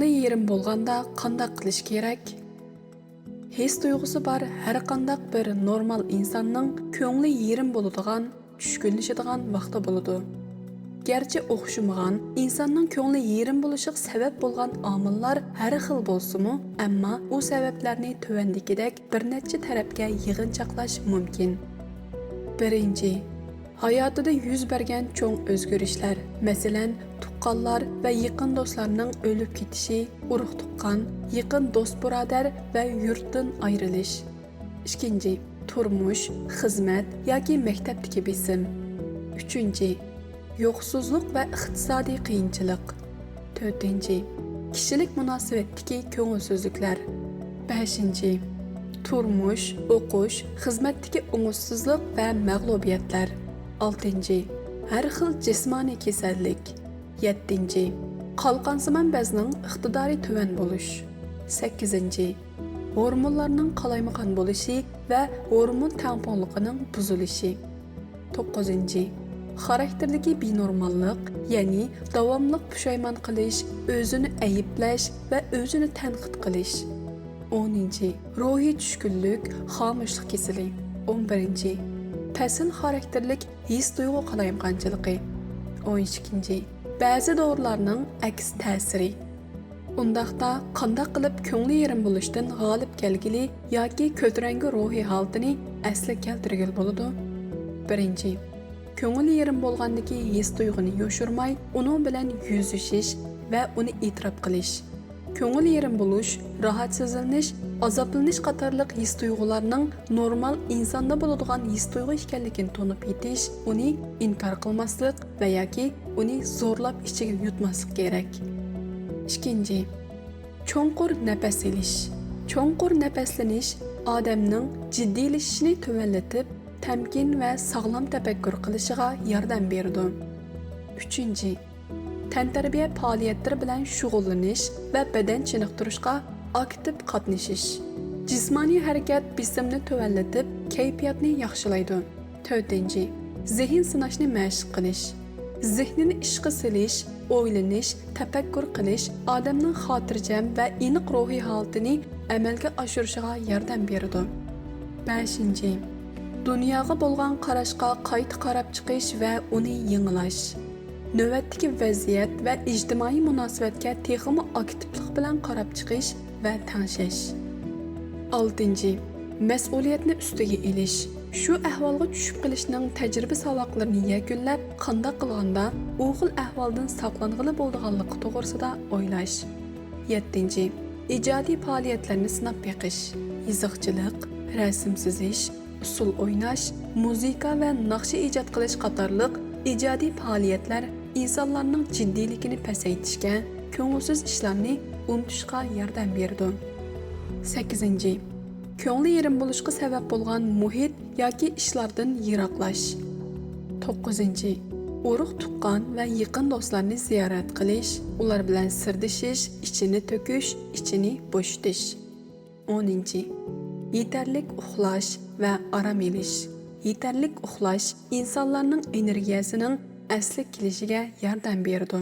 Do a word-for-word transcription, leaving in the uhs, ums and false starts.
يېرىم بولغاندا قانداق قىلىش كېرەك؟ ھېس تۇيغۇسى بار ھەر قانداق بىر نورمال ئىنساننىڭ كۆڭلى يېرىم بولىدىغان، چۈشكۈنلىشىدىغان ۋاقتى بولىدۇ. گەرچە ئوخشىمىغان، ئىنساننىڭ كۆڭلى يېرىم بولۇشىغا سەۋەب بولغان ئامىللار ھەر خىل بولسىمۇ، ئەمما ئۇ سەۋەبلەرنى تۆۋەندىكىدەك بىر نەچچە تەرەپكە يىغىنچاقلاش مۇمكىن. بىرىنچى، ھاياتىدا يۈز بەرگەن چوڭ ئۆزگىرىشلەر، مەسىلەن، تۇغقانلار ۋە يېقىن دوستلارنىڭ ئۆلۈپ كېتىشى، ئۇرۇق-تۇغقان، يېقىن دوست-بۇرادەر ۋە يۇرتتىن ئايرىلىش. ئىككىنچى، تۇرمۇش، خىزمەت ياكى مەكتەپتىكى بېسىم. ئۈچىنچى، يوقسۇزلۇق ۋە ئىقتىسادىي قىيىنچىلىق. تۆتىنچى، كىشىلىك مۇناسىۋەتتىكى كۆڭۈلسىزلىكلەر. بەشىنچى، تۇرمۇش، ئوقۇش، خىزمەتتىكى ئوڭۇشسىزلىق ۋە مەغلۇبىيەتلەر. ئالتىنچى، ھەر خىل جىسمانىي كېسەللىك. يەتتىنچى، قالقانسىمان بەزنىڭ ئىقتىدارى تۆۋەن بولۇش. سەككىزىنچى، ھورمونلارنىڭ قالايمىقان بولۇشى ۋە ھورمون تەڭپۇڭلۇقىنىڭ بۇزۇلۇشى. توققۇزىنچى، خاراكتېردىكى بىنورماللىق، يەنى داۋاملىق پۇشايمان قىلىش، ئۆزىنى ئەيىبلەش ۋە ئۆزىنى تەنقىد قىلىش. ئونىنچى، روھىي چۈشكۈنلۈك، خامۇشلۇق كېسىلى. ئون بىرىنچى، پەسىل خاراكتېرلىك ھېس تۇيغۇ قالايمىقانچىلىقى. ئون ئىككىنچى، بەزى دورىلارنىڭ ئەكس تەسىرى. ئۇنداقتا قانداق قىلىپ كۆڭلى يېرىم بولۇشتىن غالىب كەلگىلى ياكى كۆتۈرەڭگۈ روھىي ھالىتىنى ئەسلىگە كەلتۈرگىلى بولىدۇ؟ بىرىنچى، كۆڭلى يېرىم بولغاندىكى ھېس تۇيغۇنى يوشۇرماي، ئۇنىڭ بىلەن يۈزلىشىش ۋە ئۇنى ئېتىراپ قىلىش. كۆڭۈل يېرىم بولۇش، راھەتسىزلىنىش، ئازابلىنىش قاتارلىق ھېس-تۇيغۇلارنىڭ نورمال ئىنساندا بولىدىغان ھېس-تۇيغۇ ئىكەنلىكىنى تونۇپ يېتىش، ئۇنى ئىنكار قىلماسلىق ۋە ياكى ئۇنى زورلاپ ئىچىگە يۇتماسلىق كېرەك. ئىككىنچى، چوڭقۇر نەپەس ئېلىش. چوڭقۇر نەپەسلىنىش ئادەمنىڭ جىددىيلىشىشىنى تۆۋەنلىتىپ، تەمكىن ۋە ساغلام تەپەككۇر قىلىشىغا ياردەم بېرىدۇ. ئۈچىنچى، تەنتەربىيە پائالىيەتلىرى بىلەن شۇغۇللىنىش ۋە بەدەن چېنىقتۇرۇشقا ئاكتىپ قاتنىشىش. جىسمانىي ھەرىكەت بېسىمنى تۆۋەنلىتىپ، كەيپىياتنى ياخشىلايدۇ. تۆتىنچى، زېھىن سىناشنى مەشىق قىلىش. زېھنىنى ئىشقا سېلىش، ئويلىنىش، تەپەككۇر قىلىش ئادەمنىڭ خاتىرجەم ۋە ئېنىق روھىي ھالىتىنى ئەمەلگە ئاشۇرۇشىغا ياردەم بېرىدۇ. بەشىنچى، دۇنياغا بولغان قاراشقا قايتا قاراپ چىقىش ۋە ئۇنى يېڭىلاش. نۆۋەتتىكى ۋەزىيەت ۋە ئىجتىمائىي مۇناسىۋەتكە تېخىمۇ ئاكتىپلىق بىلەن قاراپ چىقىش ۋە تەڭشەش. ئالتىنچى، مەسئۇلىيەتنى ئۈستىگە ئېلىش. شۇ ئەھۋالغا چۈشۈپ قېلىشنىڭ تەجرىبە ساۋاقلىرىنى يەكۈنلەپ، قانداق قىلغاندا ئۇ خىل ئەھۋالدىن ساقلانغىلى بولىدىغانلىقى توغرىسىدا ئويلاش. يەتتىنچى، ئىجادىي پائالىيەتلەرنى سىناپ بېقىش. يېزىقچىلىق، رەسىم سىزىش، ئۇسسۇل ئويناش، مۇزىكا ۋە ناخشا ئىجاد قىلىش قاتارلىق ئىجادىي پائالىيەتلەر ئىنسانلارنىڭ جىددىيلىكىنى پەسەيتىشكە، كۆڭۈلسىز ئىشلارنى ئۇنتۇشقا ياردەم بېرىدۇ. سەككىزىنچى، كۆڭلى يېرىم بولۇشقا سەۋەب بولغان مۇھىت ياكى ئىشلاردىن يىراقلاش. توققۇزىنچى، ئۇرۇق-تۇغقان ۋە يېقىن دوستلارنى زىيارەت قىلىش، ئۇلار بىلەن سىردىشىش، ئىچىنى تۆكۈش، ئىچىنى بوشىتىش. ئونىنچى، يېتەرلىك ئۇخلاش ۋە ئارام ئېلىش. يېتەرلىك ئۇخلاش ئىنسانلارنىڭ ئېنېرگىيەسىنىڭ ئەسلىگە كېلىشىگە ياردەم بېرىدۇ.